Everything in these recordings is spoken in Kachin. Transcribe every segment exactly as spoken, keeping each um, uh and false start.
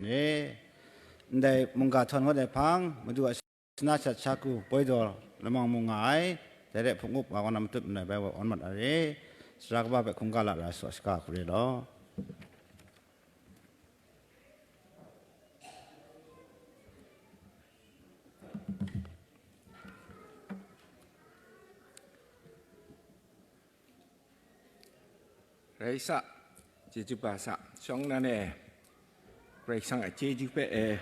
re. Ndai mungga htawn ngut ai hpang, Madu a shanashat shaku poi daw lamang mu nga ai, dai rai hpung up wa kaw na matut manai bai wa awn mat ai re. Sara kaba hpe hkungga lara ai saw shaka hku re law. Rai sa, chyeju ba sa, shawng nan e, Karai Kasang a chyeju hpe e,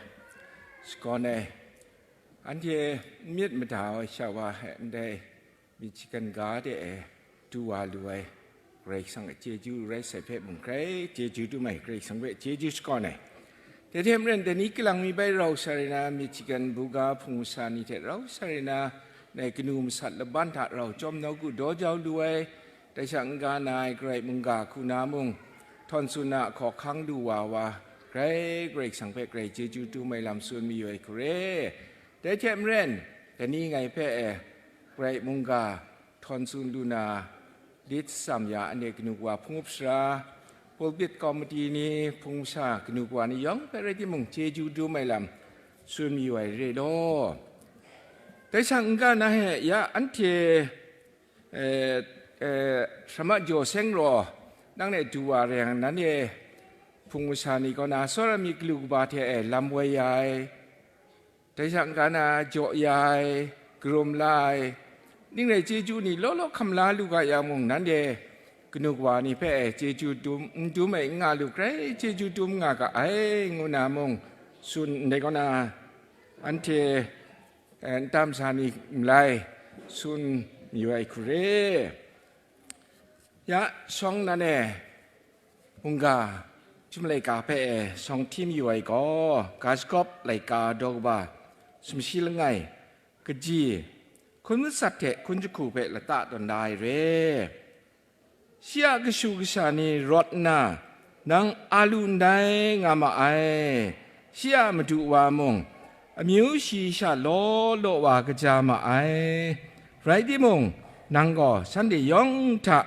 shakawn ai, anhte n myit mada ai sha wa hte ndai myit shagan ga de e, du wa lu ai, Karai Kasang a chyeju rai sai hpe mung hkrai chyeju dum ai, Karai Kasang hpe chyeju shakawn ai. Dai hte maren, dai ni kalang mi bai rau sa re na, myit shagan buga hpung masa ni hte rau sa re na, nai kanu masat laban hta rau chyawm nawku daw jau lu ai, dai sha n-ga na ai Karai mungga hku na mung, htawn tsun na hkawhkang lu wa wa, grai Karai Kasang hpe grai chyeju dum ai lam tsun mayu ai hku re. Dai hte maren, dai ni ngai hpe e, Karai mungga htawn tsun lu na, lit tsam ya anhte kanu kawa hpung up sara, pulpit komiti ni, hpung masha kanu kawa ni yawng hpe rai timung, chyeju dum ai lam tsun mayu ai re law. Dai sha n-ga na he ya anhte, eh, eh, Sharma Jaw Seng Raw, nang e du wa re yang, nanhte hpung masha ni kaw na, tsawra myit galu kaba hte e lam woi ya ai, dai sha n-ga na jaw ya ai, karum la ai, ning rai chyeju ni law law hkam la lu ga yang mung, nanhte kanu kawa ni hpe chyeju dum, n dum ai n nga lu, grai chyeju dum nga ga ai, ngu na mung tsun, ndai kaw na anhte, eh, nta masa ni malai tsun mayu ai hku re. Ya, shawng nan e, mungga, chyum laika hpe e shawng hti mayu ai gaw, ga shagawp laika daw kaba, sumshi langai, kaji, hkun matsat hte hkun jahku hpe lata tawn da ai re. Shi a kashu kasha ni rawt nna, nang a lu ndai nga ma ai, shi a madu wa mung, amyu shi sha law law wa kaja ma ai. Rai timung, nang gaw shanhte yawng hta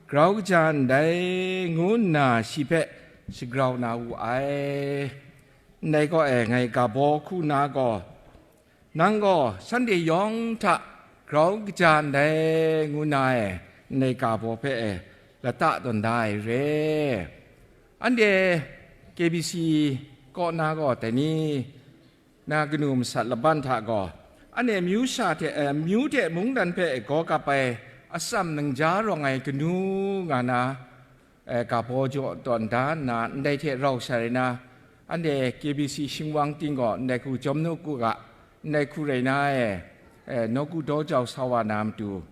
grau kaja ndai, ngu nna shi hpe shagrau na wu ai. Ndai kaw e, ngai ga baw hku na gaw, nang gaw shanhte yawng hta grau kaja ndai, ngu na e, ndai ga baw hpe e lata tawn da ai re. Anhte K B C kaw na gaw dai ni na kanu masat laban hta gaw, anhte myu sha hte, eh, myu hte mungdan hpe gaw kap ai atsam ningja rawng ai kanu nga na, eh, ga baw jaw tawn da nna, ndai hte rau sa rai na, anhte K B C shingwang ting gaw ndai hku jawm nawku ga, ndai hku rai na e, eh, nawku daw jau sa wa na matu,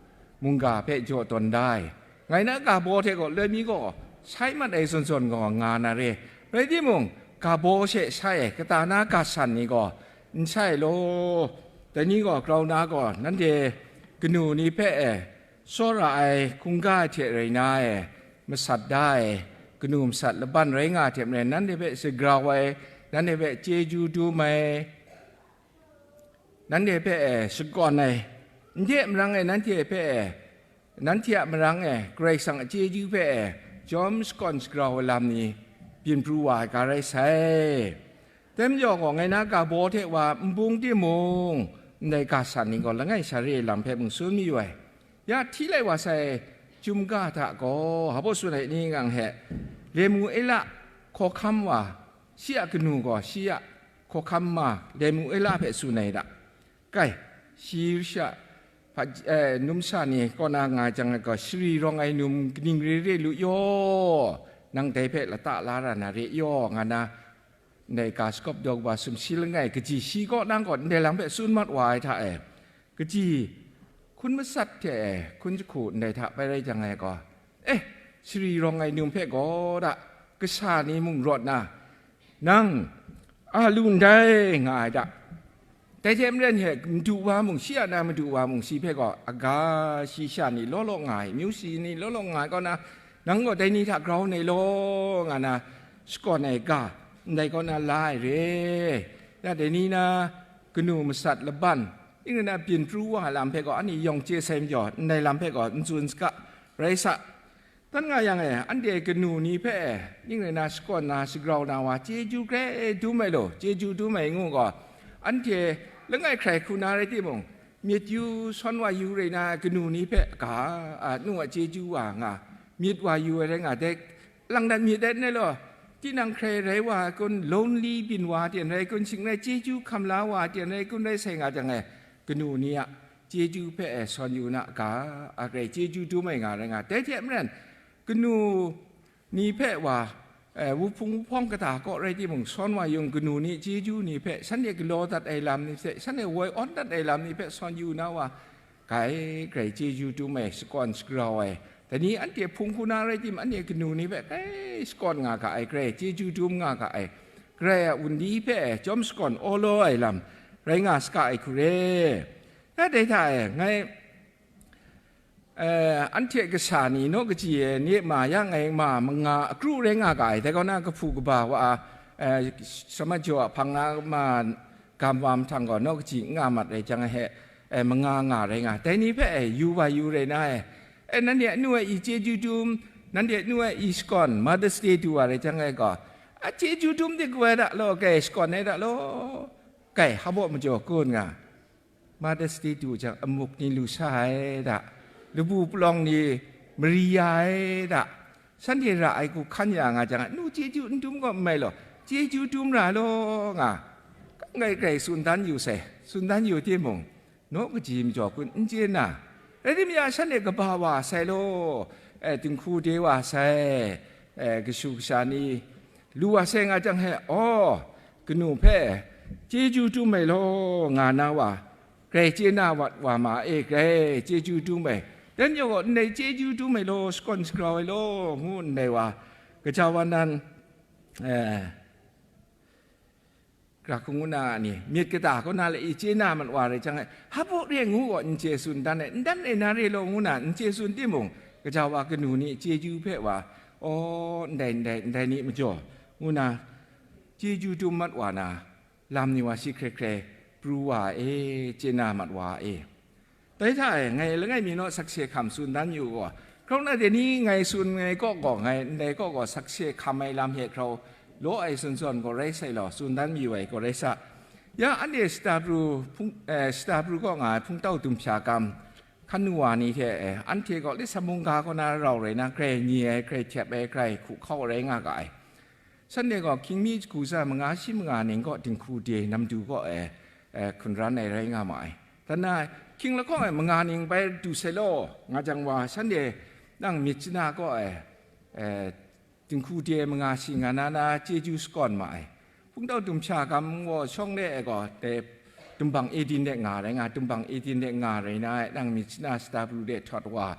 mungga hpe jaw tawn da ai. Ngai na ga baw hte gaw loi mi gaw sai mat ai zawn zawn gaw nga na re. Rai timung, ga baw she sai ai, kata na ga san ni gaw n sai law. Dai ni gaw grau na gaw, nanhte kanu ni hpe e, tsawra ai hkungga hte rai na e, masat da ai kanu masat laban rai nga hte maren, nanhte hpe shagrau ai, nanhte hpe chyeju dum ai, nanhte hpe e shakawn ai, n de marang e nanhte hpe e, nanhte a marang e Karai Kasang a chyeju hpe e jawm shakawn shagrau ai lam ni byin pru wa ai ga rai sai. Dai majaw gaw, ngai na ga baw hte wa n bung timung, ndai ga san ni gaw langai sha re ai lam hpe mung tsun mayu ai. Ya hti lai wa sai, chyum ga hta gaw, hpa baw tsun ai ni ngang he, Lemuela hkawhkam wa, shi a kanu gaw shi a hkawhkam ma Lemuela hpe tsun ai da. Kai, shi sha, hpa, eh, numsha ni kaw na nga jang ai gaw, shari rawng ai num kaning re re lu yaw, nang dai hpe lata la ra na re yaw, nga na, ndai ga shagawp daw kaba sumshi langai kaji shi kaw na gaw ndai lam hpe tsun mat wa ai hta e, kaji hkun matsat hte e hkun jahku ndai hta bai rai jang ai gaw, eh, shari rawng ai num hpe gaw da, kasha ni mung rawt na, nang a lu ndai nga ai da. Dai hte maren he, madu wa mung, shi a na madu wa mung, shi hpe gaw, aga, shi sha ni law law nga ai, amyu shi ni law law nga ai kaw na, nang gaw dai ni hta grau nai law, nga na, shakawn ai ga, ndai kaw na la ai re. Ya dai ni na kanu masat laban, ning rai na byin pru wa ai lam hpe gaw, anhte yawng chye sai majaw, ndai lam hpe gaw n tsun saga, rai sa, Tan nga yang e, anhte kanu ni hpe ning rai na shakawn na, shagrau na wa, chyeju grai dum ai law, chyeju dum ai ngu gaw, anhte langai hkrai hku na rai timung, myit yu, sawn wa yu rai na kanu ni hpe ga, a, nu a chyeju wa nga, myit wa yu ai rai nga, dai lang dat myit ai n rai law, tinang hkrai rai wa ai kun, lonely byin wa ten rai kun, shing rai chyeju hkam la wa ten rai kun rai sai nga jang e, kanu ni a chyeju hpe e sawn yu na ga, a grai chyeju dum ai nga rai nga. Dai hte maren, kanu ni hpe wa, e, wuhpung wuhpawng kata kaw rai timung, sawn wa yung kanu ni chyeju ni hpe, shanhte galaw dat ai lam ni hte, shanhte woi awn dat ai lam ni hpe sawn yu na wa, grai, grai chyeju dum ai, shakawn shagrau ai. Dai ni anhte hpung hku na rai tim, anhte kanu ni hpe grai shakawn nga ga ai, grai chyeju dum nga ga ai. Karai a wunli hpe e chyawm shakawn awlaw ai lam rai nga saga ai hku re. Ya dai hta e, ngai, eh, anhte kasha ni naw kaji e, nye ma ya ngai ma manga akru rai nga ga ai. Dai kaw na, kahpu kaba wa a, eh, Shamajaw a hpang na ma gam wa mahtang gaw, naw kaji n nga mat rai jang, he, eh, manga nga rai nga. Dai ni hpe, eh, yu wa yu rai na, eh, eh, nanhte anu e i chyeju dum, nanhte anu e i shakawn, Mother's Day du wa rai jang, eh, gaw, a chyeju dum de kawai da law, kai shakawn ai da law, kai hpa baw majaw kun nga. Mother's Day du jang, amuk ni lu sa ai da, labu palawng ni mari ya ai da, shanhte ra ai hku hkan ya nga jang, nu chyeju n dum gaw n mai law, chyeju dum ra law nga, ngai grai tsun dan yu sai, tsun dan yu timung, naw kaji majaw kun n chye na, rai tim ya, shanhte kaba wa sai law, eh, dinghku de wa sai, eh, kashu kasha ni lu wa sai nga jang he, aw, kanu hpe chyeju dum ai law nga na wa, grai chye na wa, wa ma e, grai chyeju dum ai. Dan yawng gaw, ndai chyeju dum ai law, shakawn shagrau ai law, ngu ndai wa, gaja wa nan, eh, gra hku ngu na ni, myit kata kaw na le i chye na mat wa rai jang, hpa baw re ngu gaw, n chye tsun dan ai, n dan ai na re law, ngu na n chye tsun timung, gaja wa kanu ni chyeju hpe wa, aw, ndai, ndai, ndai ni majaw, ngu na chyeju dum mat wa na, lam ni wa shi hkrai hkrai pru wa e, chye na mat wa e. Dai hta e, ngai langai mi naw sakse hkam tsun dan yu gaw, hkrawng na de ni ngai tsun ai kaw gaw, ngai ndai kaw gaw sakse hkam ai lam hte hkrau law ai tsun zawn gaw rai sai law, tsun dan mayu ai gaw rai sa. Ya, anhte shata pru hpung, eh, shata pru kaw nga ai hpungtau dumhpya kam, hkan nu wa ni hte, eh, anhte gaw lit sa mungga kaw na rau rai na, grai nye ai, grai htep ai, grai hku hkau rai nga ga ai. Shanhte gaw hkying mi jahku tsa manga shi manga ning kaw dinghku de namdu kaw e, e, hkun ran ai rai nga ma ai. Dan na, hkying lahkawng e manga ning bai du sai law, nga jang wa, shanhte nang myit shana kaw e, e, dinghku de manga shi nga na na chyeju shakawn ma ai. Hpungtau dumhpya kam gaw shawng de e gaw, dai dumbang Eden de nga rai nga, dumbang Eden de nga rai na e, nang myit shana shata pru de htawt wa,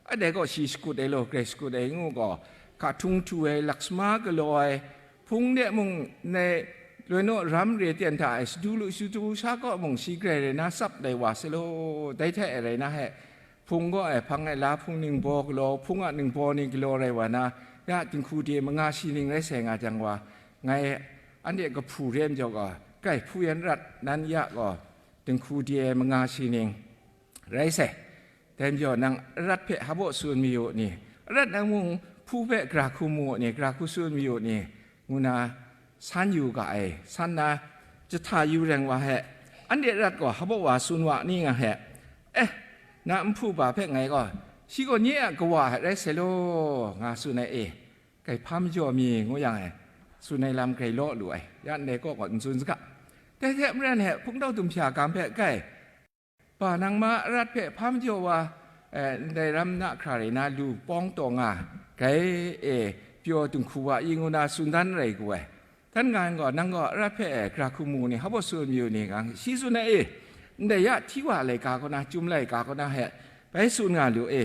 Anhte gaw shi shakut ai law, grai shakut ai ngu gaw, hka htung htu ai, laksama galaw ai, hpung de mung ndai loi naw ram re ten hta e, shadu lu shadu sha kaw mung shi grai rai na tsap dai wa sai law, dai hte rai na he, hpung gaw e hpang ai la hpung ningbaw galaw, hpung a ningbaw ni galaw rai wa na, ya dinghku de manga shi ning rai sai nga jang wa, ngai anhte kahpu re ai majaw gaw, kai hpu yan rat nan ya gaw, dinghku de manga shi ning rai sai. Dai majaw nang arat hpe hpa baw tsun mayu ni, arat nang mung hpu hpe gara hku mu ni, gara hku tsun mayu ni, ngu na san yu ga ai, san na jahta yu reng wa he, anhte arat gaw hpa baw wa tsun wa ni nga he, eh, na nhpu ba hpe ngai gaw, shi gaw nye a kawa hte rai sai law, nga tsun ai e, kai hpa majaw mi ngu yang e, tsun ai lam grai law lu ai, ya ndai kaw gaw n tsun saga. Dai hte maren he, hpungtau dumhpya kam hpe kai, Ba nang ma arat hpe hpa majaw wa, eh, ndai ram na hkra rai na lu pawng taw nga, grai e, pyaw dinghku wa i ngu na tsun dan rai ku ai. Dan nga ai gaw, nang gaw arat hpe, eh, gara hku mu ni, hpa baw tsun mayu ni nga, shi tsun ai e, ndai ya hti wa laika kaw na, chyum laika kaw na he, bai tsun nga lu e,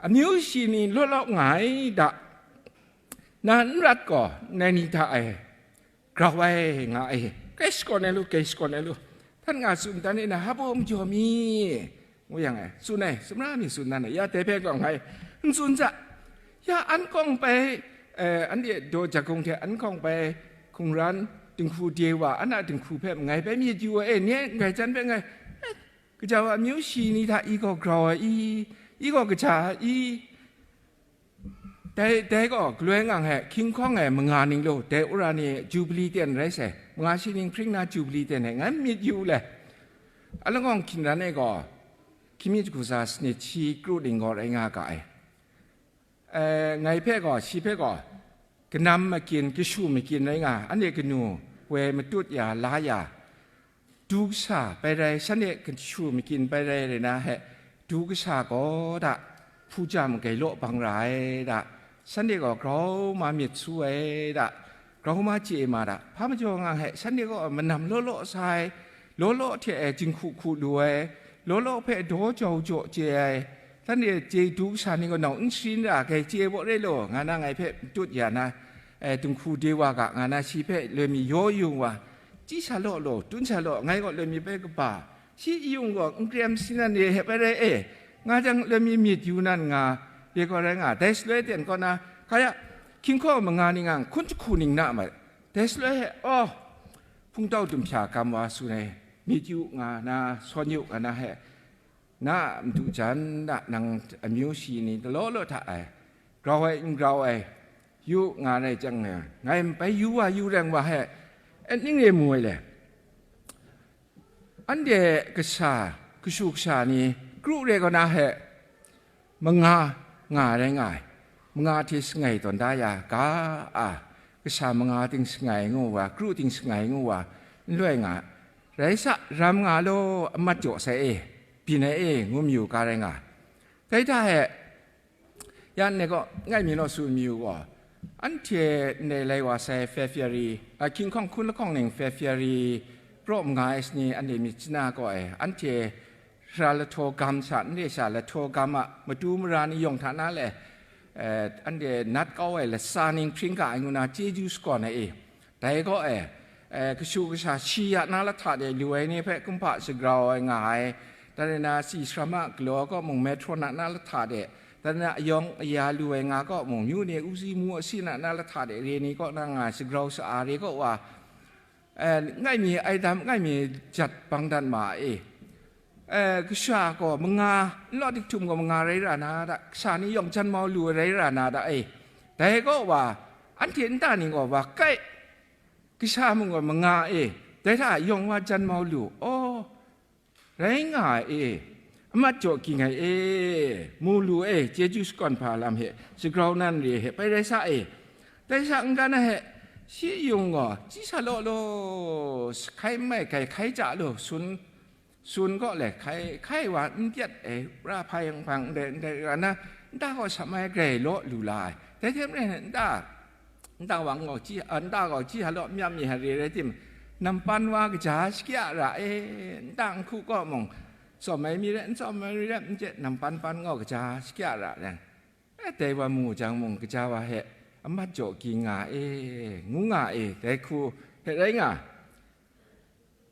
amyu shi ni law law nga ai da, na n rat gaw, ndai ni hta e, grau ai nga ai, kai shakawn ai lu, kai shakawn ai lu, htan nga tsun dan e na, hpa baw majaw mi? Ngu yang e, tsun ai, sumra mi tsun dan e, ya dai hpe gaw ngai n tsun hta, ya an kawng bai, eh, anhte daw jagong hte an kawng bai hkung ran dinghku de wa, an a dinghku hpe ngai bai myit yu ai e, nye ngai jan hpe ngai, eh, kaja wa amyu shi ni hta i gaw grau ai i, i gaw kaja ai i, Dai, dai gaw galoi ngang hpe hkying hkawng ai manga ning lu, dai wora ni Jubili ten rai sai, manga shi ning hpring na Jubili ten e ngai myit yu le. A langawng hkinran e gaw, hkying mi jahku tsa sanit shi kru ning gaw rai nga ga ai. Eh, ngai hpe gaw, shi hpe gaw, kanam makyin, kashu makyin rai nga, anhte kanu woi matut ya, la ya, du kasa bai rai, shanhte kashu makyin bai rai rai na he, du kasa gaw da, hpu jam gai law bang ra ai da, shanhte gaw grau ma myit su ai da, grau ma chye ma da, hpa majaw nga he, shanhte gaw manam law law sa ai, law law hte e jinghku hku lu ai, law law hpe daw jau jaw chye ai, shanhte chye du kasa ni gaw nau n sharin ra, gai chye baw re law, nga na ngai hpe matut ya na, e, dinghku de wa ga, nga na shi hpe loi mi yaw yung wa, chyi sa law law, tun sa law, ngai gaw loi mi bai kaba, shi yung gaw n krem si nan re hpe rai e, nga jang loi mi myit yu nan nga, ye gaw rai nga, dai shaloi ten kaw na, kaya, hkying hkawng manga ning ngang hkun jahku ning na ma, dai shaloi he, aw, hpungtau dumhpya gam wa tsun ai, myit yu nga na, sawn yu nga na he, na a madu jan na nang amyu shi ni law law hta ai, grau ai, n grau ai, yu nga rai chyang, ngai bai yu wa yu reng wa he, e ning re mu ai le. Anhte kasa, kashu kasha ni, kru re kaw na he, manga nga rai nga ai, manga hte sangai tawn da ya ga a, kasa manga ting sangai ngu wa, kru ting sangai ngu wa, n loi nga, rai sa, ram nga law, amat jaw sai e, byin ai e, ngu mayu ga rai nga ai. Dai hta e, ya nne gaw, ngai mi naw tsun mayu gaw, anhte ndai lai wa sai February, a, hkying hkawng hkun lahkawng ning February, praw manga ai sani anhte myit chana gaw e, anhte sara lahtaw gam sha, n re sha lahtaw gam a matu mara ni yawng hta na le, eh, anhte nat kau ai latsa ning hpring ga ai ngu na chyeju shakawn ai e. Dai gaw e, eh, kashu kasha shi ya na lahta de lu ai ni hpe kumhpa shagrau ai nga ai, dan rai na, si saram a galaw kaw mung, metron a na lahta de, dan rai na, ayawng aya lu ai nga kaw mung, myu ni uzi mu asi na na lahta de re ni kaw na nga ai, shagrau sa-a re kaw wa, eh, ngai mi ai dam, ngai mi jat bang dat ma e. Eh, kasha gaw manga, nlaw dik htum gaw manga rai ra na da, kasha ni yawng jan mau lu ai rai ra na da e. Dai kaw wa, anhte nta ning gaw wa kai, kasha mung gaw manga e, dai hta yawng wa jan mau lu, aw, rai nga ai e, amat jaw ging ai e, mu lu e, chyeju shakawn hpa lam he, shagrau nan re he, bai rai sa e, dai sa n-ga na he, shi yung gaw, chyi sa law law, hkai n mai, grai hkai ja lu, sun, sun gaw le, hkai, hkai wa n pyat ai, ra hpa yang hpang, ndai, ndai ra na, nta gaw sa mai grai law lu la ai, dai hte maren nta, nta wa gaw chyi, a, nta gaw chyi sa law myam mi hare rai tim, nampan wa kaja shakya ra e, nta nhku kaw mung, tsawm ai mi rai, n tsawm ai mi rai, n chye, nampan pan gaw kaja shakya ra rai. E, dai wa mu jang mung, kaja wa he, amat jaw ging nga e, ngu nga e, dai hku hpe rai nga.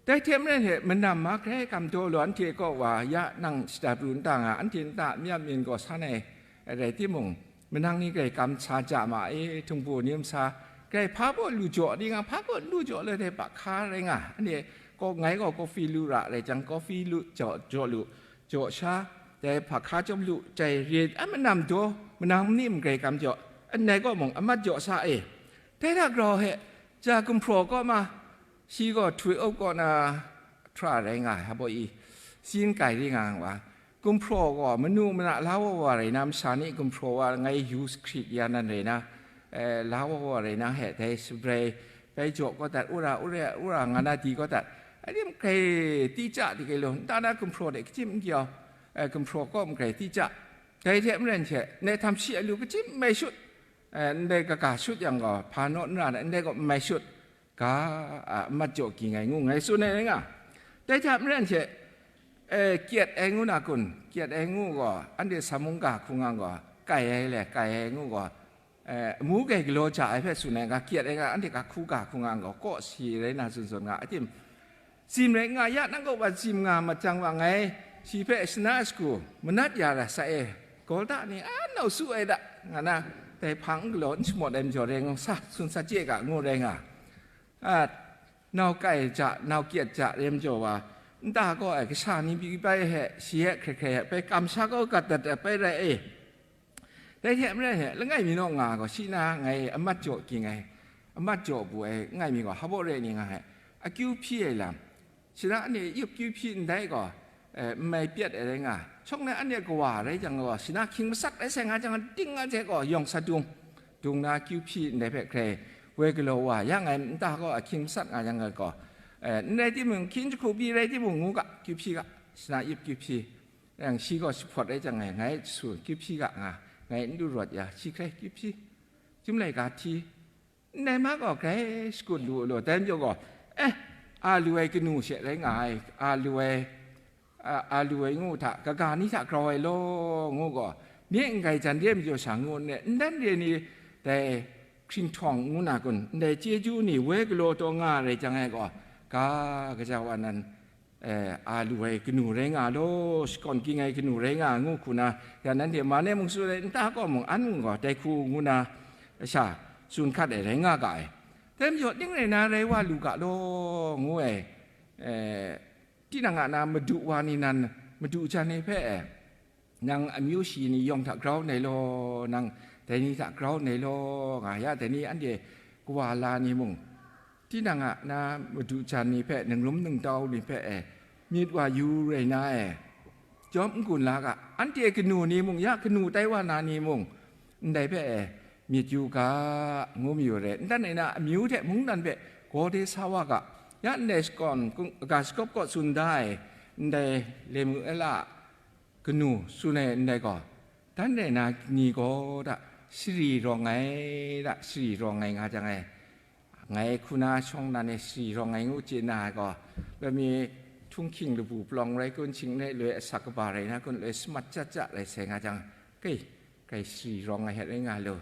Dai hte maren he, manam ma grai kam daw law, anhte kaw wa, ya nang shada pru nta nga, anhte nta myam myin gaw san ai rai timung, manang ni grai kam sa ja ma e, htingbu ni masa, grai hpa baw lu jaw ni nga, hpa baw n lu jaw le, dai hpa hka rai nga, anhte kaw, ngai gaw kawfi lu ra rai jang, kawfi lu jaw, jaw lu, jaw sha, dai hpa hka chyawm lu, jai re a manam daw, manang ni mung grai kam jaw, ndai kaw mung amat jaw sa e. Dai hta grau he, ja gumhpraw kaw ma, shi gaw Htoi Up kaw na htra rai nga ai, hpa baw i, sin kai ri nga wa, gumhpraw gaw manu mana la wa wa rai na, masha ni gumhpraw wa ngai yu sakrit ya nan rai na, eh, la wa wa rai na he, dai shabrai bai jaw kawdat, wora, wora, wora nga na di kawdat, a rim grai ti ja di grai law, nta na gumhpraw de kachyim n gyau, eh, gumhpraw kaw magrai ti ja. Dai hte maren hte, ndai htam shi a lu kachyim n mai shut, eh, ndai kaga shut yang gaw, hpa naw n ra na, ndai gaw n mai shut, ga, a, amat jaw ging ai ngu ngai tsun ai nga. Dai hta maren hte, eh, kyet ai ngu na kun, kyet ai ngu gaw, anhte sa mungga hku nga gaw, kai ai le, kai ai ngu gaw, eh, amu gai galaw ja ai hpe tsun ai nga, kyet ai nga, anhte ga hku ga hku nga gaw, kaw si rai na tsun tsun nga, a tim, tsim rai nga, ya nang kaw wa tsim nga mat jang wa ngai, shi hpe shana shagu, manat ya ra sa e, gaw da ni, a, nau su ai da, nga na, dai hpang n galaw, n shamawt ai majaw rai nga, sa, tsun sa chye ga, ngu rai nga. A, nau kai ja, nau kyet ja, rem jaw wa, nta gaw ai kasha ni pyi bai he, shi he hkrai hkrai he, bai kamsham kau gat dat ai bai rai e. Dai hte maren he, langai mi naw nga gaw, shi na ngai amat jaw ging ai, amat jaw bu ai, langai mi gaw, hpa baw re ni nga he, akyu hpyi ai lam, shana ane yup kyu hpyi ndai gaw, eh, n mai pyat ai rai nga, shawng na ane kawa rai jang gaw, shana hkying masat rai sai nga jang, ding nga hte gaw, yawng sa dung, dung na kyu hpyi ndai hpe hkrai, woi galaw wa ya ngai nta gaw, ahkying masat nga jang gaw, eh, n rai timung, hkying jahku pyi rai timung, ngu ga, kyu hpyi ga, shana yup kyu hpyi. Yang shi gaw jahpawt rai jang, ngai, ngai su kyu hpyi ga nga, ngai n du rawt ya, shi hkrai kyu hpyi, chyum laika hti, ndai ma gaw grai shakut lu law, dai majaw gaw, eh, a lu ai kanu she rai nga ai, a lu ai, a, a lu ai ngu hta, kaga ni hta grau ai law, ngu gaw, nye n grai jan re ai majaw sha ngu nne, n dan re ni dai hkringhtawng ngu na kun, ndai chyeju ni woi galaw taw nga rai jang ai gaw, ga kaja wa nan, eh, a lu ai kanu rai nga law, shakawn ging ai kanu rai nga ngu hku na, ya nanhte man e mung tsun ai, nta kaw mung an mung gaw, dai hku ngu na, sha tsun hkat ai rai nga ga ai. Dai majaw, ning rai na rai wa lu ga law, ngu ai, eh, tinang a na madu wa ni nan, madu jan ni hpe, nang amyu shi ni yawng hta grau ndai law, nang dai ni hta grau ndai law, nga ya, dai ni anhte kawa la ni mung, tinang a na madu jan ni hpe, ningrum ningtau ni hpe e, myit wa yu rai na e, jawm n-gun la ga, anhte kanu ni mung ya, kanu tai wa na ni mung, ndai hpe e, myit yu ga, ngu mayu re, ntan e na amyu hte mungdan hpe gaw de sa wa ga, ya ndai shakawn, ga shakawp kaw tsun da ai, ndai Lemuela kanu tsun ai ndai gaw, dan rai na ni gaw da, shari rawng ai da, shari rawng ai nga jang e, ngai hku na shawng nan e shari rawng ai ngu chye na ai gaw, lami htunghking labu palawng rai kun, shing ne loi asak kaba rai na kun, loi samat chyaat chyaat rai sai nga jang, kai, kai shari rawng ai hte rai nga lu.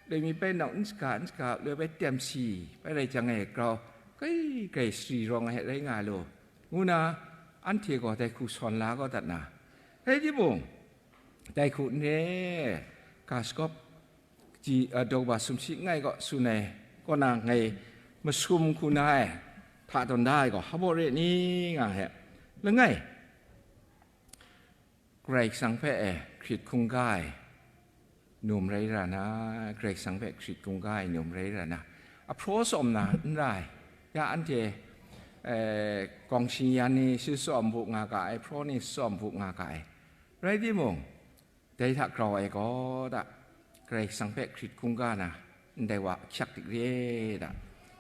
Loi mi bai nau n shaga, n shaga, loi bai teng si, bai rai jang e grau, kai, kai shari rawng ai hte rai nga lu, ngu na, anhte gaw dai hku sawn la kau dat na. Rai timung, dai hku n re, ga shakawp, ji, a, daw ba sumshi nngai gaw tsun ai, kaw na ngai masum hku na ai, hta tawn da ai gaw, hpa baw re ni nga he, langai, Karai Kasang hpe e hkrit hkungga ai num rai ra na, Karai Kasang hpe hkrit hkungga ai num rai ra na, ahpraw tsawm na n ra ai, ya anhte, eh, gawng shingyan ni shi tsawm bu nga ga ai, ahpraw ni tsawm bu nga ga ai, rai timung, dai hta grau ai gaw da, Karai Kasang hpe hkrit hkungga na, ndai wa ahkyak dik re da.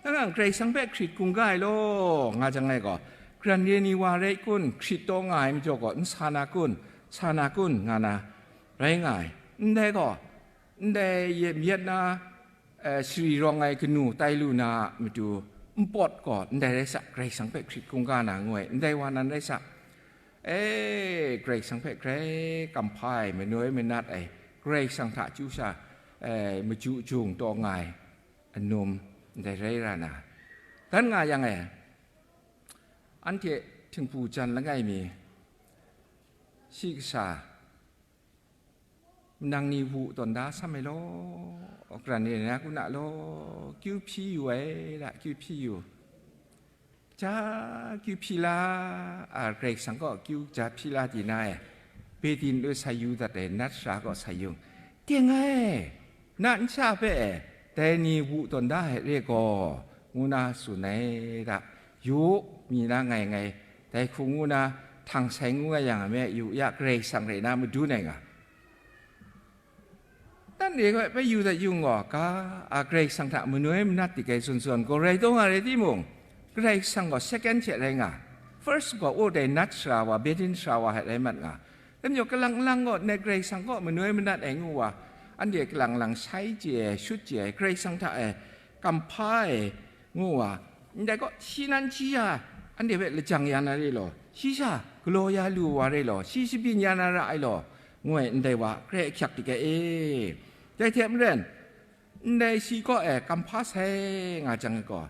Nang ang Karai Kasang hpe hkrit hkungga ai law, nga jang ai gaw, karen re ni wa rai kun, hkrit taw nga ai majaw gaw, n sa na kun, sa na kun, nga na, rai nga ai. Ndai gaw, ndai yet myet na, eh, shari rawng ai kanu tai lu na a matu, npawt gaw ndai rai sa, Karai Kasang hpe hkrit hkungga na ngu ai, ndai wa nan rai sa. E, Karai Kasang hpe grai kamhpa ai, manoi manat ai, Karai Kasang hta chyu sha, e, maju jung taw nga ai, anum ndai rai ra na, dan nga yang e, anhte htingbu jan langai mi, shi kasa, nang ni wu tawn da sam ai law, karen re na kun a law, kyu hpyi yu ai da, kyu hpyi yu. Ja kyu hpyi la, a, Karai Kasang kaw kyu ja hpyi la di na e, Beti loi sai yu dat ai nat sara kaw sai yung, teng ai, na nsa hpe e, dai ni wu tawn da ai re gaw, ngu na tsun ai da, yu, mi na ngai ngai, dai hku ngu na, htang sai ngu ai yang a me, yu ya, Karai Kasang rai na madun ai nga. Dan re gaw, bai yu dat yung gaw, ga, a, Karai Kasang hta manoi manat dik ai zawn zawn gaw rai taw nga rai timung, Karai Kasang gaw second hte rai nga, first gaw, o, dai nat sara wa, Beti sara wa hte rai mat nga. Dai majaw, kalang lang gaw, ndai Karai Kasang kaw manoi manat ai ngu wa, anhte kalang lang sai chye ai, shut chye ai, Karai Kasang hta e, kamhpa ai, ngu wa, ndai gaw, shi nan shi ya, anhte hpe lajang ya na re law, shi sha galaw ya lu wa re law, shi shabyin ya na ra ai law, ngu ai ndai wa, grai ahkyak dik ai e. Dai hte maren, ndai shi kaw e kamhpa sai nga jang ai gaw,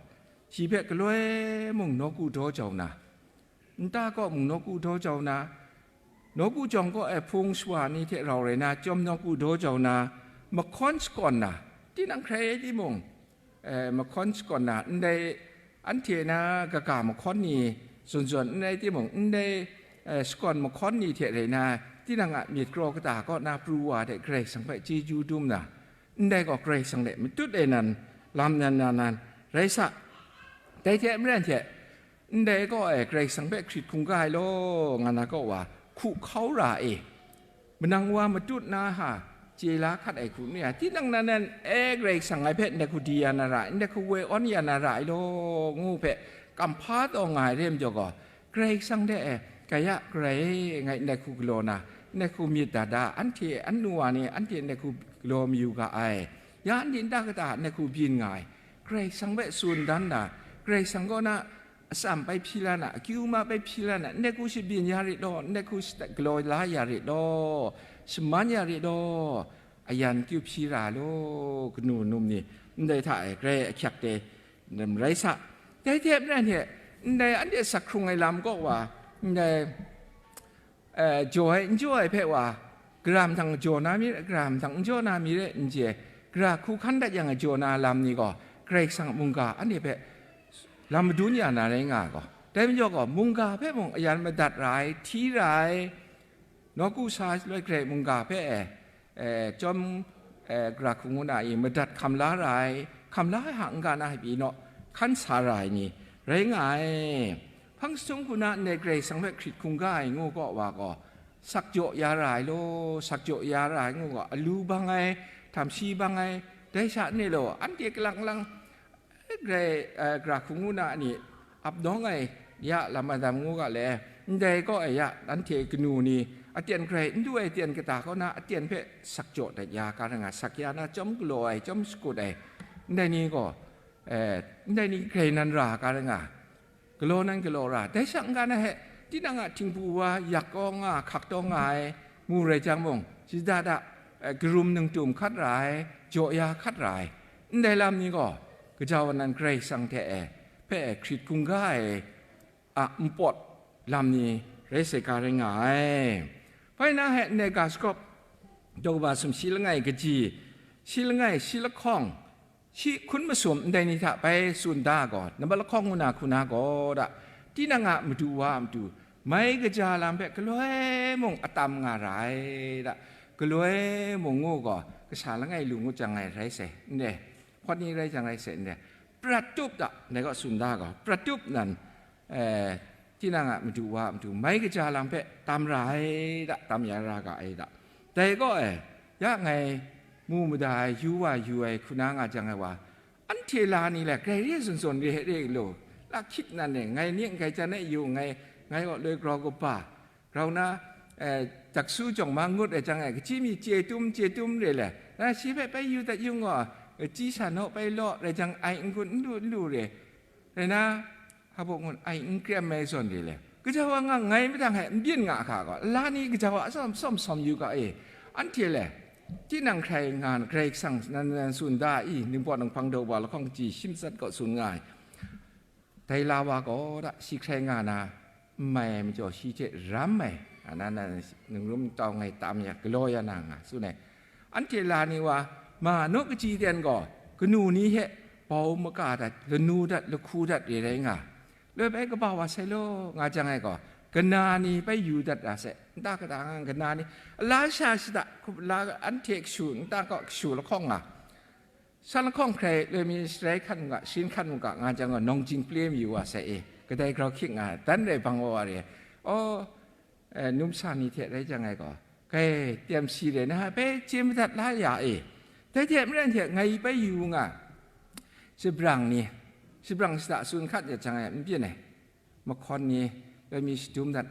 shi hpe galoi mung nawku daw jau na, nta kaw mung nawku daw jau na, nawku jawng kaw e hpung shawa ni hte rau rai na, chyawm nawku daw jau na, mahkawn shakawn na, tinang hkrai rai timung, eh, mahkawn shakawn na, ndai anhte na kaga mahkawn ni zawn zawn n rai timung, ndai, eh, shakawn mahkawn ni hte rai na, tinang a myit kraw kata kaw na pru wa de Karai Kasang hpe chyeju dum na, ndai gaw Karai Kasang de matut e nan, lam nan na nan rai sa. Dai hte maren hte, ndai kaw e Karai Kasang hpe hkrit hkungga ai law, nga na kaw wa, hku hkau ra e, manang wa matut na ha, chye la hkat ai hku n ri ai, tinang nan nan, e, Karai Kasang ngai hpe ndai hku di ya na ra ai, ndai hku woi awn ya na ra ai law, ngu hpe kamhpa taw nga ai re majaw gaw, Karai Kasang de e, Kaya, Karai e, ngai ndai hku galaw na, ndai hku myit dat da, anhte, anu wa ni, anhte ndai hku galaw mayu ga ai, ya anhte nta kata ndai hku byin nga ai, Karai Kasang hpe tsun dan da, Karai Kasang kaw na atsam bai hpyi la na, akyu ma bai hpyi la na, ndai hku shabyin ya rit law, ndai hku shata-, galaw la ya rit law, shaman ya rit law, ayan kyu hpyi ra law, kanu num ni, ndai hta e grai ahkyak de, nem rai sa. Dai hte maren hte, ndai anhte sak hkrung ai lam kaw wa, ndai, eh, jaw ai, n jaw ai hpe wa, gara mahtang jaw na mi rai, gara mahtang n jaw na mi rai, n chye, gara hku hkan dat yang jaw na lam ni gaw, Karai Kasang a mungga anhte hpe lam madun ya na rai nga ai gaw, dai majaw gaw, mungga hpe mung ayan madat ra ai, hti ra ai, nawku sa loi garai mungga hpe e, e, chyawm, e, gara hku ngu na i madat hkam la ra ai, hkam la ai hta n-ga na ai pyi naw, hkan sa ra ai ni rai nga ai. Hpang jahtum hku na ndai Karai Kasang hpe hkrit hkungga ai ngu kaw wa gaw, sak jaw ya ra ai law, sak jaw ya ra ai ngu gaw, alu bang ai, htam shi bang ai, dai sha n re law, anhte kalang lang, grai, eh, gara hku ngu na ni ap nawng ai, ya lam adam ngu ga le, ndai kaw e ya, anhte kanu ni, aten grai n du ai aten kata kaw na, aten hpe sak jaw dat ya ga rai nga, sak ya na chyawm galaw ai, chyawm shakut ai, ndai ni gaw, eh, ndai ni grai nan ra ga rai nga, galaw nan galaw ra, dai sha n-ga na he, tinang a htingbu wa yak kaw nga, hkak taw nga ai, mu rai jang mung, shada da, eh, karum ningtum hkat ra ai, jaw ya hkat ra ai, ndai lam ni gaw, gaja wa nan Karai Kasang hte e, hpe e hkrit hkungga ai a npawt lam ni rai sai ga rai nga ai. Bai na he ndai ga shakawp, daw kaba sumshi langai kaji, shi langai shi lahkawng, shi hkun masum ndai ni hta bai tsun da gaw, nambat lahkawng ngu na hku na gaw da, tinang a madu wa a matu, mai kaja lam hpe galoi mung atam nga ra ai da, galoi mung ngu gaw, kasa langai lu ngut jang ai rai sai, ndai, hpawt ni rai jang rai sai, ndai, prat tup da, ndai gaw tsun da gaw, prat tup nan, eh, tinang a madu wa a matu, mai kaja lam hpe tam ra ai da, tam ya ra ga ai da. Dai gaw e, ya ngai mu mada ai, yu wa yu ai hku na nga jang ai wa, anhte la ni le, grai re zawn zawn re re law, la hkyit nan e, ngai ni n-gai jan e yu, ngai, ngai gaw loi grau kaba, grau na, eh, daksu jawng ma ngut rai jang e, kachyi mi chye tum, chye tum re le, na shi hpe bai yu dat yung gaw, kachyi sha naw bai law rai jang, ai n-gun n lu, n lu re, rai na, hpa baw ngun ai n krem ai zawn re le, gaja wa nga ngai mahtang he n byin nga hka gaw, la ni gaja wa atsawm tsawm sawm yu ga e, anhte le, tinang hkrai nga, Karai Kasang nan, nan tsun da i, ningpawt ninghpang daw wa lahkawng kaji shi matsat kaw tsun nga ai. Dai la wa gaw da, shi hkrai nga na, n mai ai majaw, shi hte ram ai, a na, na, ningrum tau ngai tam ya, galaw ya na nga, tsun ai. Anhte la ni wa, ma naw kaji ten gaw, kanu ni hte bau maka dat, lanu dat, lahku dat re rai nga. Loi bai kaba wa sai law, nga jang ai gaw, kana ni bai yu dat ra sai, nta kata nga kana ni, la sha shada, la anhte kashu, nta kaw kashu lahkawng nga, shan lahkawng hkrai loi mi sharai hkan u ga, sharin hkan u ga, nga jang gaw, nawng jingple mayu wa sai e, kadai grau hkying nga, dan rai bang wa wa re, aw, eh, numsa ni hte rai jang ai gaw, kai, tiem si re, na hpe chye madat la ya e. Dai hte maren hte ngai bai yu nga, shabrang ni, shabrang shada tsun hkat ya jang ai, n byin ai, mahkawn ni, rai mi shadum dat,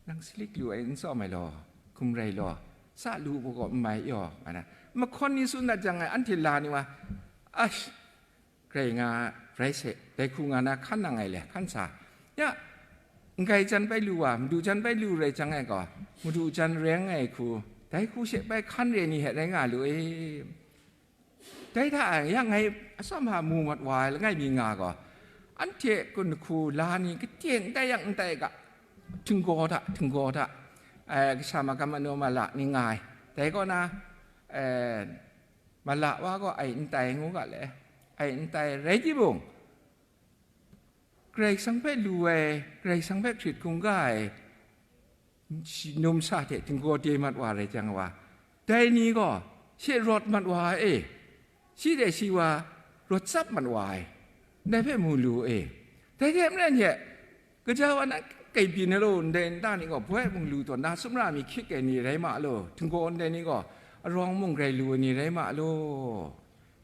nang salik lu ai n tsawm ai law, hkum rai law, sa lu u gaw n mai yaw, nga na, mahkawn ni tsun dat jang ai, anhte la ni wa, ash, grai nga rai se, dai hku nga na hkan nang ai le, hkan sa. Ya, n-gai jan bai lu wa, madu jan bai lu rai jang ai gaw, madu jan rai ai hku, dai hku she bai hkan re ni he rai nga lu e. Dai hta e, ya ngai atsawm hta mu mat wa ai langai mi nga gaw, anhte kun hku la ni, katen n tai yang n tai ga, htinggaw hta, htinggaw hta, eh, kasha magam anu mala ni nga ai. Dai kaw na, eh, mala wa gaw ai n tai ngu ga le, ai n tai rai timung, Karai Kasang hpe lu ai, Karai Kasang hpe hkrit hkungga ai, shi numsha hte htinggaw de mat wa rai jang wa, dai ni gaw she rawt mat wa ai e, shi dai shi wa rawt tsap mat wa ai, ndai hpe mu lu e. Dai hte maren she, gaja wa nan kai byin ai law, ndai nta ni gaw boi mung lu taw, na sumra mi hkyit ai ni rai ma law, htinggaw ndai ni gaw arawng mung grai lu ai ni rai ma law.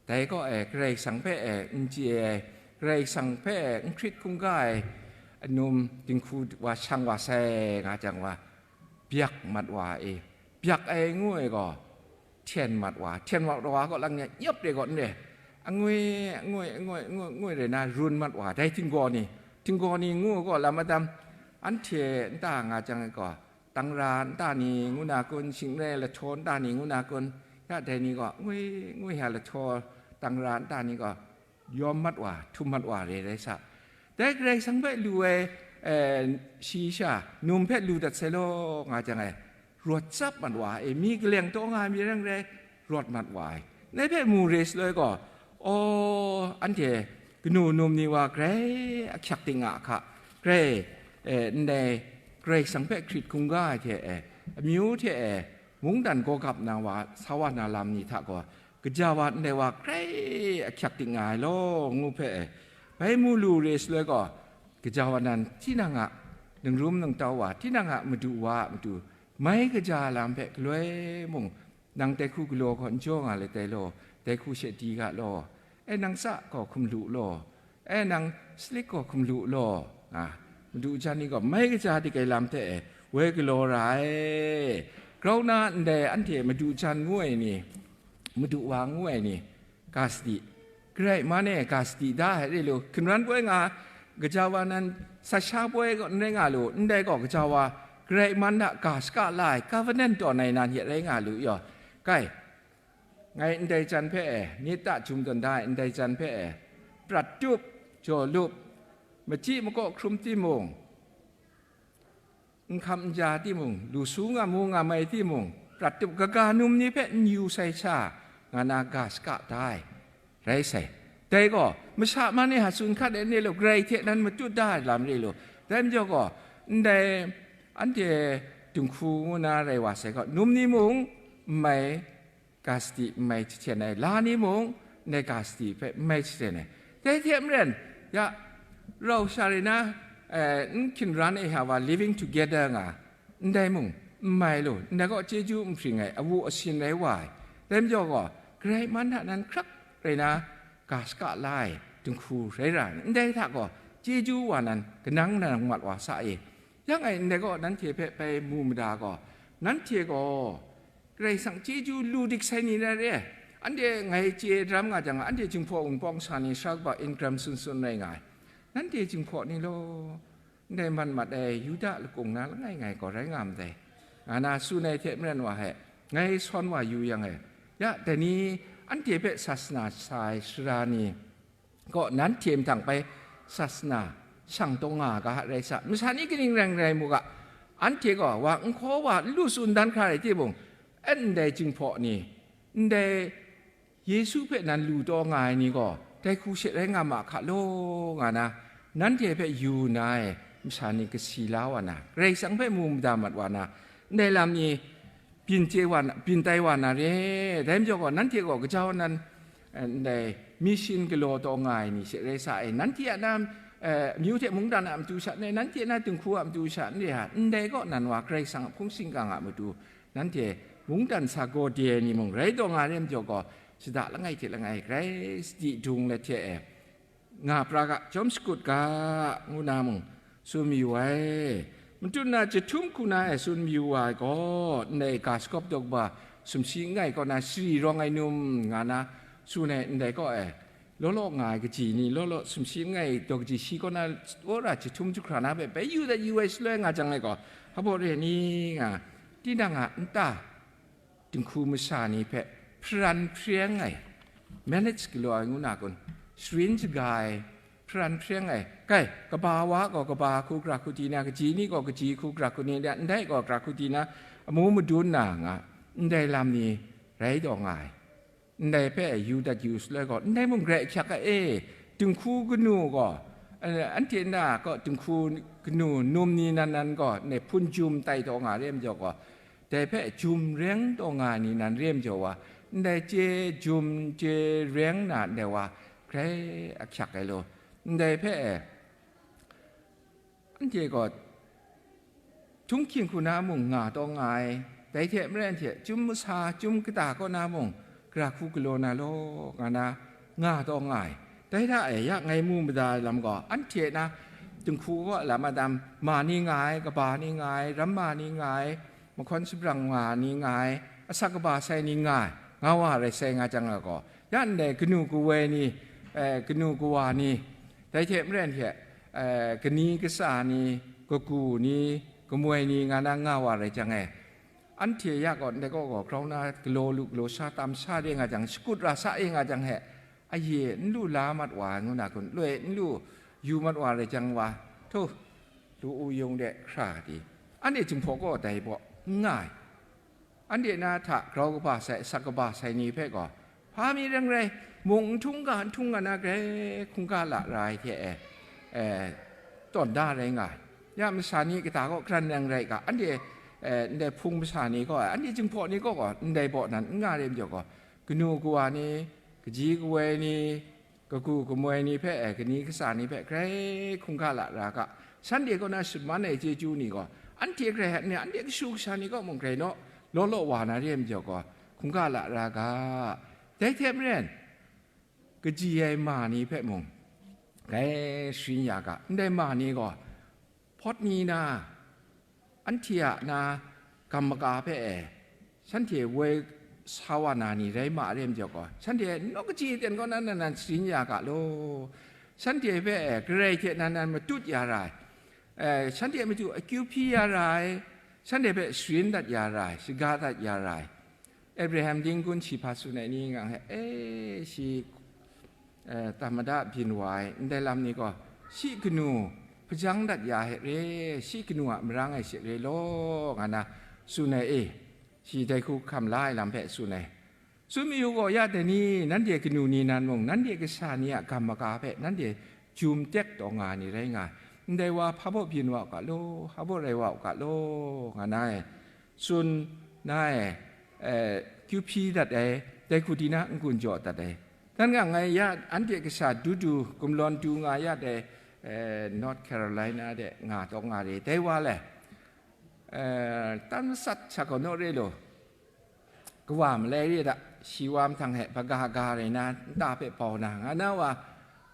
Dai gaw e, Karai Kasang hpe e n chye ai, Karai Kasang hpe e n hkrit hkungga ai anum dinghku wa shang wa sai nga jang wa, byak mat wa e, byak ai ngu ai gaw, hten mat wa, hten mat wa gaw lang nyap re gaw n re, angoi, angoi, angoi, angoi, angoi rai na run mat wa, dai htinggaw ni, htinggaw ni ngu ai gaw lam madam, anhte nta nga jang ai gaw, tangra nta ni ngu na kun, shing n rai lahtaw nta ni ngu na kun, ya dai ni gaw, ngwi, ngwi ya lahtaw tangra nta ni gaw, yawm mat wa, htum mat wa re rai sa. Dai Karai Kasang hpe lu ai, eh, shi sha, num hpe lu dat sai law, nga jang ai, rawt tsap mat wa ai, mi kaleng taw nga ai mi rang rai, rawt mat wa ai. Dai hpe mu re shaloi gaw, aw, anhte kanu num ni wa grai ahkyak ting a hka, grai, eh, ndai Karai Kasang hpe hkrit hkungga ai hte, eh, amyu hte, eh, mungdan gaw gap na wa, sa wa na lam ni hta gaw, gaja wa ndai wa grai ahkyak ting nga ai law, ngu hpe, eh, bai mu lu re shaloi gaw, gaja wa nan tinang a ningrum ningtau wa, tinang a madu wa a matu, mai kaja lam hpe galoi mung, nang dai hku galaw gaw n jaw nga let ai law, dai hku she di ga law, e nang tsa gaw hkum lu law, e nang salik gaw hkum lu law, nga, madu jan ni gaw mai kaja dik ai lam hte e woi galaw ra ai. Grau na ndai anhte madu jan ngu ai ni, madu wa ngu ai ni, ga sadi, Karai man e ga sadi da ai re lu, hkinran poi nga, gaja wa nan sasha poi gaw n rai nga lu, ndai gaw gaja wa Karai man hta ga shaka la ai, covenant tawn ai nan ye rai nga lu yaw, kai, ngai ndai jan hpe e, nit ta jum tawn da ai ndai jan hpe e, prat tup, jaw lup, machyi makaw hkrum timung, n hkam n ja timung, lu su nga mu nga mai timung, prat tup kaga num ni hpe n yu sai sha, nga na ga shaka da ai, rai sai. Dai gaw, masha man e ha tsun hkat ai ni lu, Karai hte nan matut da ai lam re lu. Dai majaw gaw, ndai anhte dinghku ngu na rai wa sai gaw, num ni mung, n mai, ga sadi n mai jahten ai, la ni mung ndai ga sadi hpe n mai jahten ai. Dai hte maren, ya, rau sha rai na, eh, n hkinran ai hta wa living together nga, ndai mung n mai lu, ndai gaw chyeju nhpring ai, awu asin rai wa ai. Dai majaw gaw, Karai man hta nan hkrak rai na, ga shaka la ai dinghku rai ra ai, ndai hta gaw chyeju wa nan kanang nang mat wa sa e. Yang e, ndai gaw nanhte hpe bai mu mada gaw, nanhte gaw Karai Kasang chyeju lu dik sai ni na re ai. Anhte ngai chye daram nga jang, anhte Jinghpaw Wunpawng sa ni sara kaba ingram sun sun rai nga ai. Nanhte Jinghpaw ni law, ndai man mat ai Yuda lakung na langai ngai gaw rai nga ndai, nga na tsun ai hte maren wa he, ngai sawn wa yu yang e, ya, dai ni anhte hpe sasana sa ai sara ni, gaw nanhte mahtang bai sasana shang taw nga ga rai sa, masa ni kaning rai n rai mu ga, anhte gaw wa n hkaw wa n lu tsun dan hkra rai timung, e ndai Jinghpaw ni, ndai Yesu hpe nan lu taw nga ai ni gaw, dai hku she rai nga ma hka law, nga na, nanhte hpe yu na ai masa ni kasi la wa na, Karai Kasang hpe mu mada mat wa na, ndai lam ni, byin chye wa na, byin tai wa na re. Dai majaw gaw, nanhte gaw gaja wa nan, eh, ndai mission galaw taw nga ai ni she rai sa ai, nanhte a na, eh, amyu hte mungdan a matu sha n rai, nanhte a na dinghku a matu sha n rai ha, ndai gaw nan wa Karai Kasang a hpung shingkang a matu, nanhte mungdan sa gaw de ai ni mung rai taw nga ai majaw gaw, shada langai hte langai grai sadi dung let hte e, nga pra ga, jawm shakut ga, ngu na mung tsun mayu ai. Matut na jahtum hku na e tsun mayu wa ai gaw, ndai ga shagawp daw kaba sumshi langai kaw na shari rawng ai num, nga na tsun ai ndai kaw e, law law nga ai kaji ni, law law sumshi langai daw kaji shi kaw na, wora jahtum jahkra na hpe bai yu dat yu ai shaloi nga jang ai gaw, hpa baw re ni nga, tinang a nta, dinghku masha ni hpe hparan hpreng ai, manage galaw ai ngu na kun, sharin shaga ai, hparan hpreng ai, kai, kaba wa gaw kaba hku gra hku di na, kaji ni gaw kaji hku gra hku di na, ndai gaw gra hku di na, amu madun na nga, ndai lam ni rai taw nga ai. Ndai hpe yu dat yu shaloi gaw, ndai mung grai ahkyak ai e, dinghku kanu gaw, Anhte na kaw dinghku kanu num ni nan nan gaw, ndai hpun jum tai taw nga re majaw gaw, dai hpe jum reng taw nga ni nan re majaw wa, ndai chye jum chye reng na ndai wa, grai ahkyak ai law, ndai hpe anhte gaw, htunghking hku na mung nga taw nga ai, dai hte maren hte chyum masa, chyum kata kaw na mung, gara hku galaw na law, nga na, nga taw nga ai. Dai hta e, ya ngai mu mada ai lam gaw, anhte na dinghku kaw lam adam, ma ni nga ai, kaba ni nga ai, ramma ni nga ai, mahkawn sabrang ma ni nga ai, asak kaba sai ni nga ai, nga wa rai sai nga jang ai gaw, ya ndai kanu kawoi ni, eh, kanu kawa ni, dai hte maren hte, eh, kani kasa ni, kagu ni, kamoi ni nga na nga wa rai jang e, anhte ya kaw ndai kaw gaw grau na galaw lu galaw sa tam sa re nga jang, shakut ra sa e nga jang he, aye n lu la mat wa ai ngu na kun, loi n lu yu mat wa rai jang wa, htu, lu u yung de hkra di, anhte Jinghpaw kaw dai baw n nga ai. Anhte na hta grau kaba sai, asak kaba sai ni hpe gaw, hpa mi reng rai, mung n htung ga, n htung ga na grai hkungga la ra ai hte e, e, tawn da rai nga ai. Ya masa ni kata kaw kran nang rai ga, anhte, e, ndai hpung masa ni kaw, anhte Jinghpaw ni kaw gaw, ndai baw nan n nga re majaw gaw, kanu kawa ni, kaji kawoi ni, kagu kamoi ni hpe, e, kani kasa ni hpe grai hkungga la ra ga, shanhte kaw na sut man ai chyeju ni gaw, anhte grai hkat n rai, anhte kashu kasha ni kaw mung grai law, law law wa na re ai majaw gaw, hkungga la ra ga, dai hte maren, kaji ai ma ni hpe mung, grai sharin ya ga, ndai ma ni gaw, hpawt ni na, anhte a na gam maga hpe e, shanhte woi sa wa na ni rai ma re majaw gaw, shanhte nawk kaji aten kaw na nan nan sharin ya ga law, shanhte hpe e, Karai hte nan nan matut ya ra ai, e, shanhte matu akyu hpyi ya ra ai, shanhte hpe sharin dat ya ra ai, shaga dat ya ra ai. Abraham Lincoln shi hpa tsun ai ni nga he, e, shi, e, tamada byin wa ai ndai lam ni gaw, shi kanu hpajang dat ya he re, shi kanu a marang e she re law, nga na tsun ai e, shi dai hku hkam la ai lam hpe tsun ai. Tsun mayu gaw, ya dai ni, nanhte kanu ni nan mung, nanhte kasha ni a gam maga hpe nanhte jum tek taw nga ni rai nga ai. Ndai wa hpa baw byin wa u ga law, hpa baw rai wa u ga law, nga na e, tsun na e, e, kyu hpyi dat ai, dai hku di na n-gun jaw dat ai. Dan nga ngai ya anhte kasha du du, gumlawn du nga ya dai, e, North Carolina de nga taw nga re, dai wa le, e, tan masat sa gaw naw re law, kawa malai re da, shi wa mahtang he, hpaga ga rai na, nta hpe bau na, nga na wa,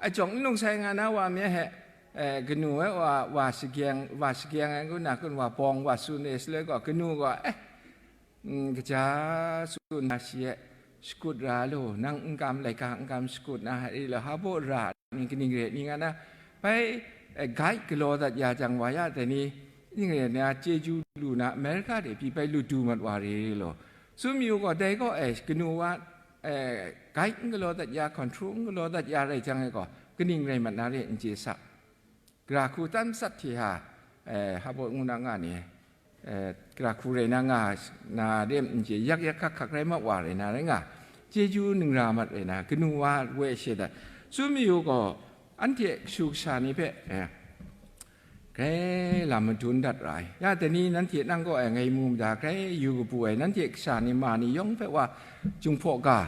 a jawng n lung sai nga na wa mi he, e, kanu e wa, wa shagyeng, wa shagyeng ai ngu na kun wa bawng wa tsun e, shaloi gaw kanu gaw, e, mm, kaja tsun na shi e, shakut ra lu, nang n kam, laika n kam shakut na, e, la ha baw ra ni, kaning re ni nga na, bai, e, guide galaw dat ya jang wa ya dai ni, ning re na, chyeju lu na, America de pyi bai lu du mat wa re re law. Tsun mayu gaw, dai gaw, e, kanu wa, e, guide n galaw dat ya, control n galaw dat ya rai jang e gaw, kaning rai mat na re n chye sa. Gara hku tan masat hte ha, e, ha baw ngu na nga ni, e, gara hku rai na nga na re n chye, yak yak hkak hkak rai ma wa rai na rai nga, chyeju ning ra mat rai na, kanu wa woi she dat. Tsun mayu gaw, anhte kashu kasha ni hpe, e, grai lam madun dat ra ai. Ya dai ni, nanhte nang kaw ai ngai mu mada grai yu kabu ai, nanhte kasha ni ma ni yawng hpe wa Jinghpaw ga,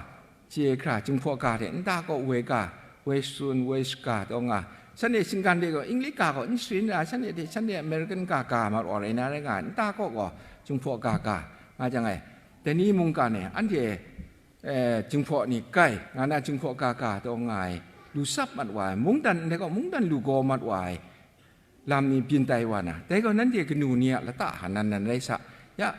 chye hkra, Jinghpaw ga hte nta kaw woi ga, woi tsun, woi shaga taw nga, shanhte shinggan de gaw English ga gaw n sharin ra, shanhte hte shanhte American ga ga mat wa rai na rai nga, nta kaw gaw Jinghpaw ga ga nga jang ai. Dai ni mungkan e, anhte, e, Jinghpaw ni kai nga na, Jinghpaw ga ga taw nga ai, lu sap mat wa ai, mungdan ndai gaw mungdan lu gaw mat wa ai, lam ni byin tai wa na, dai gaw nanhte kanu ni a lata hka nan nan rai sa. Ya,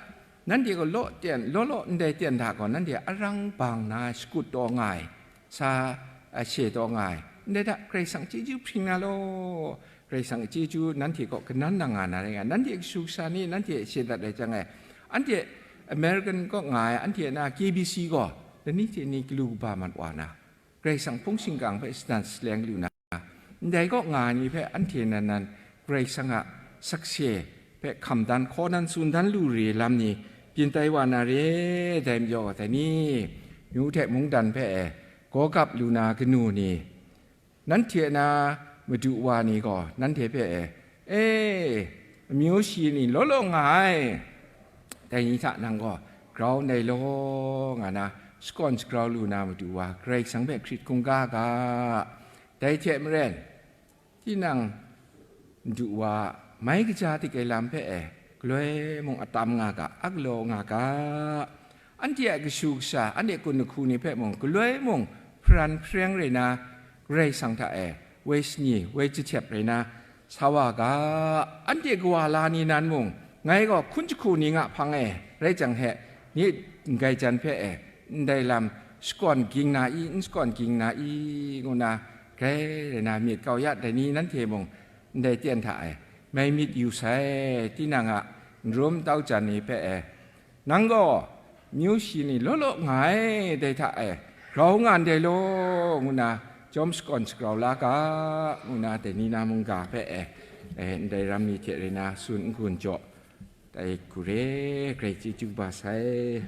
nanhte gaw law ten, law law ndai ten hta gaw nanhte arang bang na shakut taw nga ai, sa, a, she taw nga ai, ndai hta Karai Kasang chyeju hpring na law, Karai Kasang chyeju nanhte kaw kanan nang nga na rai nga, nanhte kashu kasha ni nanhte she dat ai jang e, anhte American kaw nga ai, anhte na K B C gaw, lani hte ni galu kaba mat wa na, Karai Kasang hpung shingkang hpe shadan shaleng lu na, ndai kaw nga ai ni hpe anhte nan nan Karai Kasang a sakse hpe hkam dan, hkaw dan, tsun dan lu re lam ni byin tai wa na re, dai majaw dai ni, nyu hte mungdan hpe gaw gap lu na kanu ni, nanhte na madu wa ni gaw nanhte hpe e, e, amyu shi ni law law nga ai, dai ni hta nang gaw grau ndai law nga na, shakawn shagrau lu na madu wa Karai Kasang hpe hkrit hkungga ga. Dai hte maren, tinang madu wa mai kaja dik ai lam hpe e, galoi mung atam nga ga, a galaw nga ga. Anhte a kashu kasha, anhte kun lahku ni hpe mung, galoi mung hparan hpareng rai na, Karai Kasang hta e woi sanyi, woi jahtep rai na, sa wa ga. Anhte kawa la ni nan mung, ngai gaw hkun jahku ni nga hpang e, rai jang he, ni n-, n-, gaijan hpe e, ndai lam shakawn ging na i, n shakawn ging na i, ngu na, grai rai na myit kau ya, dai ni nanhte mung ndai ten hta e mai myit yu sai. Tinang a n rum tau jan ni hpe e, nang gaw amyu shi ni law law nga ai, dai hta e grau nga ndai law, ngu na jawm shakawn shagrau la ga, ngu na dai ni na mungga hpe e, e, ndai ram ni hte rai na tsun n-gun jaw, dai gure, Karai chyeju ba sai.